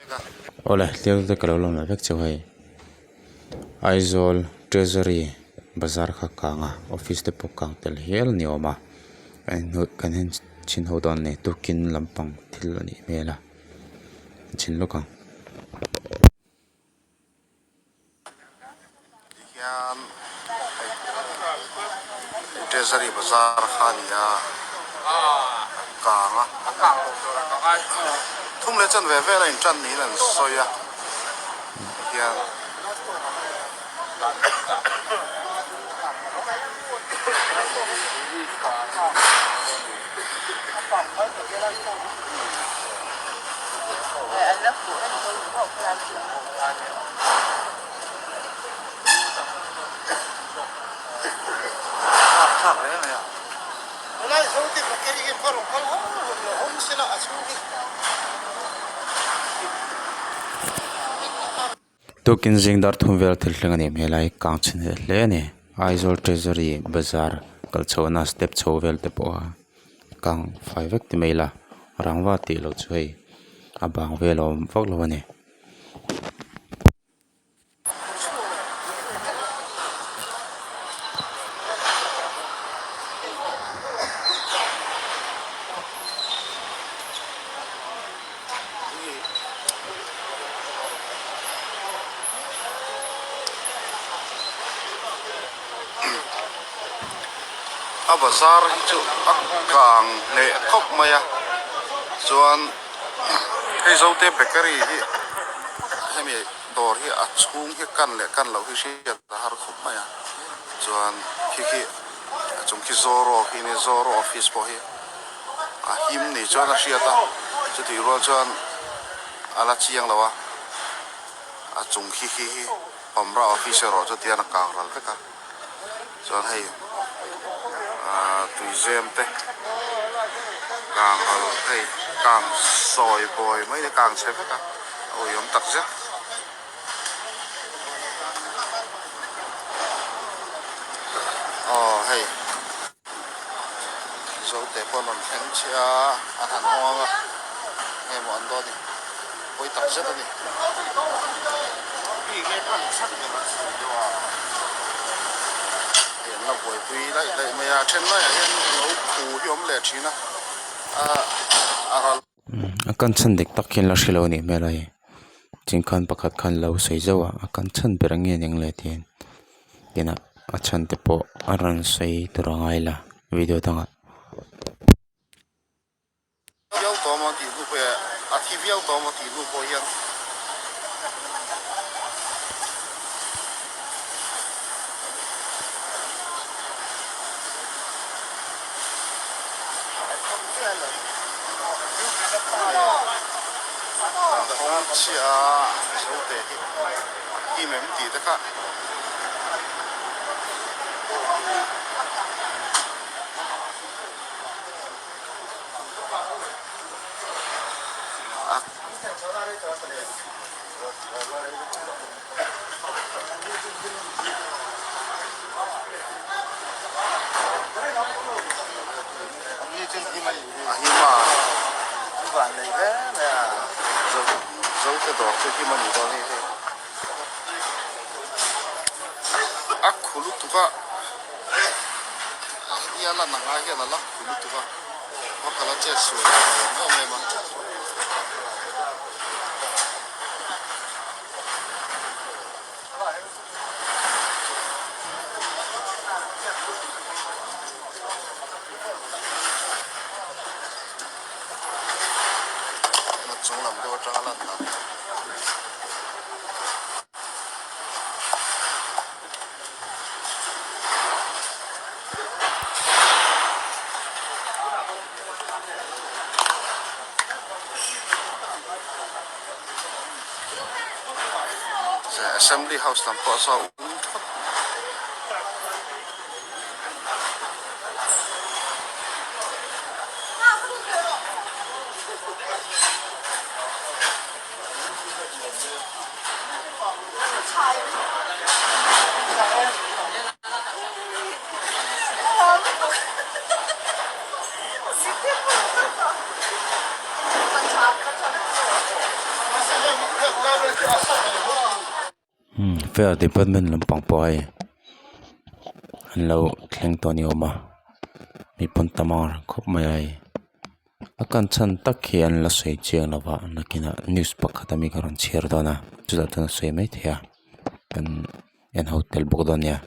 Awle hliau te ka lo lawm leh vek chauh hei Aizawl treasury bazar kha kang a office te pawh kang tel hial a ni awm a kan en chhin ho dawn a ni tukin lampang thil a nih hmel a chhin lawk ang. Tihian hei Treasury bazar kha a ni a, a kang a, thum leh chanve vel a intan niin an sawi a, tihian. Tukin zing dar thum vel thil thleng a nih hmel a i kang chhe hneh hle a ni Aizawl treasury bazar kal chhohna step chho vel te pawh a kang fai vek ti mai ila rangva tih loh chu hei a bang vel a awm vak lo a ni. A bazar hi chu a kang hneh khawp mai a chuan hei zote bakery hi hemi dawr hi a chhung hi kan leh kan loh hi hriat a har khawp mai a chuan khi khi a chung khi zoro khi nia zoro office pawh hi a him ni chuan a hriat a chutih rual chuan a la chiang lo a a chung khi khi hi pamra office erawh chu tian a kang ral vek a chuan hei ahh tuizem te kang ral hei kang sawi bawi mai a kang chhe vek a a uiawm tak zet. Aw hei Zote pawh an rawn thleng chiah a an han hawng a nge maw an dawn ni pawi tak zet a ni. Hei an la buaipui laih laih mai a then laiah hian lo khu hi a awm leh thin a a ral. A kan chhan dik tak hian la hre lo a nih hmel a hei chingkhan pakhat khan lo sawi zauh a a kan chhan ber ang nge eng le tiin tinah a chhan te pawh a rawn sawi tur a ngai la video dangah. Viau tawh maw tih hnu pawh hian a thi viau tawh maw tih hnu pawh hian. Hawng chhia zote hi him em tih te kha. A him a Zote dawr chu him a nih dawn hi hei a khu lutuk a hetia lan ang ai hian a la khu lutuk a a kal a chet sual a awm em em a. Chung lam deuh atanga lan dan. Assembly house lam pawh saw a um thawt. Fire department lampang pawh hei an lo thleng tawh a ni awm a mi pawn tam ang reng khawp mai a hei a kan chhan tak hi an la sawi chiang lo va nakinah news pakhat ami ka rawn chhiar dawn a chutah chuan a sawi maithei a kan en ho tel bawk dawn a nia.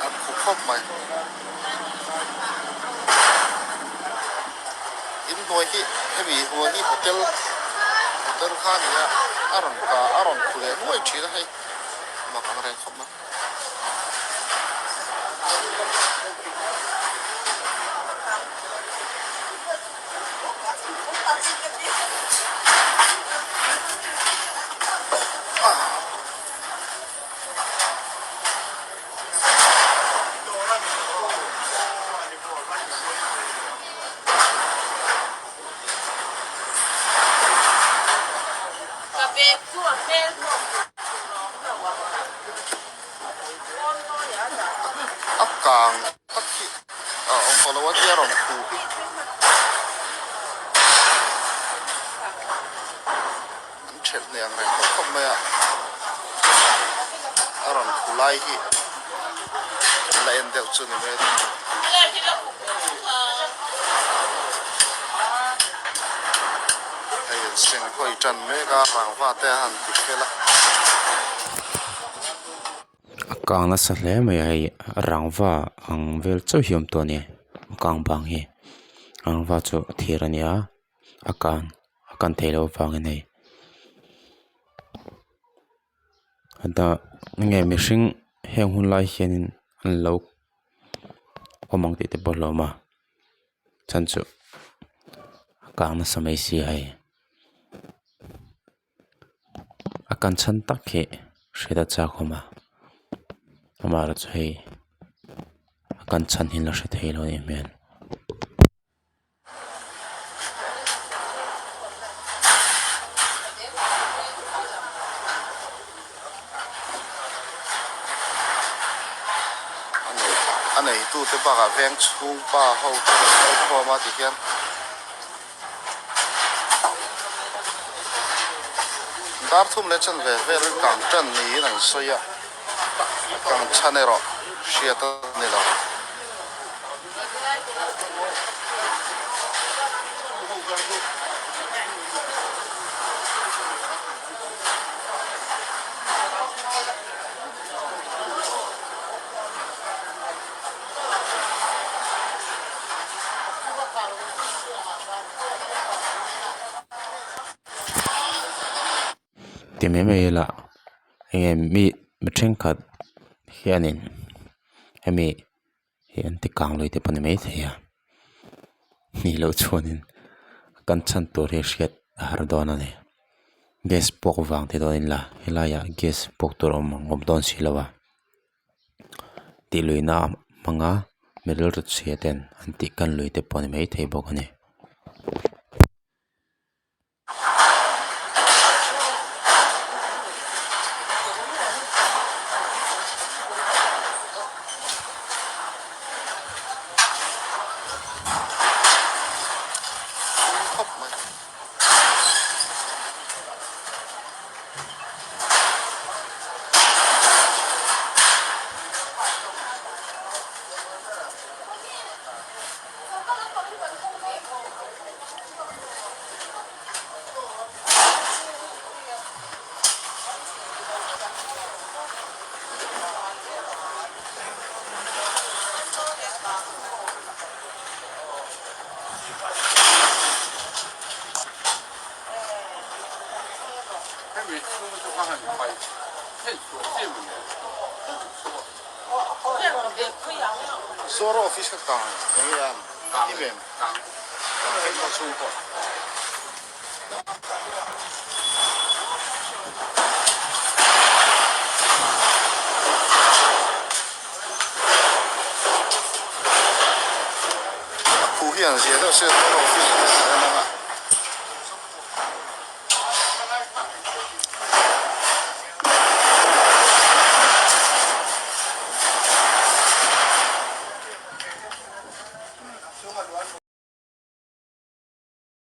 An khu khawp mai. In hnuai hi hemi hnuai hi hotel hotel kha a ni a a rawn ka a rawn khu leh nuai thin a hei mak ang reng khawp mai. A kang tak hi a awm tawh lo a nia rawn khu hi. An thelh hneh ang reng tawh khawp mai a, a rawn khu lai hi an la en deuh chu ni mai a ni. Hei an seng hawi tan mek a, rangva te a han ti fel a. A kang nasa hle mai a hei rangva ang vel chauh hi a awm tawh a ni a kang bang hi rangva chu thir a ni a. A kan a kan theih loh avangin hei hetah nge mihring heng hun lai hianin an lo awm ang tih te pawh a hlauhawm a chhan chu a kang nasa mai si a hei a kan chhan tak hi hriat a chak awm a amaherawh chu hei a kan chhan hi la hre thei lo a nih hmel. A neitute bakah veng chhung pa ho te an kal khawm a tihian dar thum leh chanve vel kang tan niin an sawi a kang chhan erawh hriat a ni lo. Ti mai mai ila enge mi mi thenkhat hianin hemi hi an ti kang lui te pawh a ni maithei a nih loh chuanin kan chhan tur hi hriat a har dawn a ni gas puak vang ti dawn ila helaiah gas puak tur a awm ang awm dawn si lo a tih luihna hmanga mi rilru chhia ten an tih kan lui te pawh a ni maithei bawk a ni. Khawp mai. Zoro office ka kang eng nge a? Im em? Kang vek maw chhung pawh. hi an zia deuh se office.